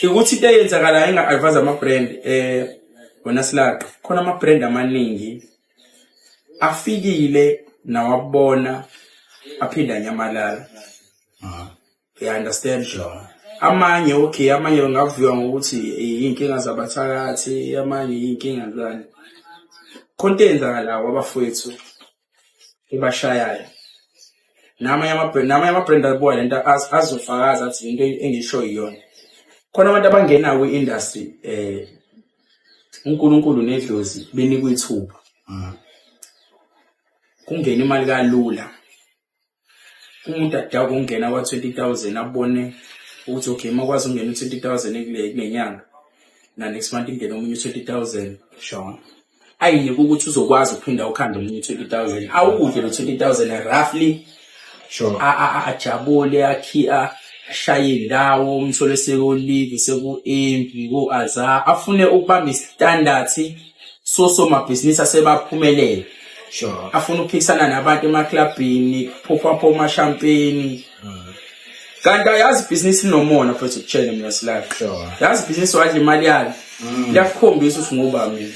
Ukuthi into eyenzakalayo enga-advise ama-brand, wena Silaqa, khona ama-brand amaningi afikile nawabona aphinda anyamalala. You understand? Sure. Amanye, okay, amanye ngavuka ngokuthi iy'nkinga zabathakathi, amanye iy'nkinga zani. Khona into eyenzakalayo abafowethu ebashayayo. Namanye ama-brand abuka lento azofakaza athi into engisho iyona. Khona abantu abangena kwi-industry, uNkulunkulu nedlozi benikwe ithuba. Kungena imali kalula. Umuntu adakwe ukungena kwa-20,000, abone ukuthi okay, uma ukwazi ukungena u-20,000 kule nyanga, na next month ingene omunye u-20,000. Ayinike ukuthi uzokwazi ukuphinda ukhande omunye u-20,000, awudle lo 20,000 roughly. Ajabule, akhi ashaye indawo, umthole seku-Live, seku-Envy, ko-Azar, afune ukubamba i-standard sosomabhizinisi asebaphumelele. Afuna ukuphikisana nabantu emaklabhini, kuphupha omashampeni. Kanti ayazi ibhizinisi linomona futhi, ukutshele mina Silahle. Yazi ibhizinisi wadla imali yalo. Liyakukhombisa ukuthi ngubani mina.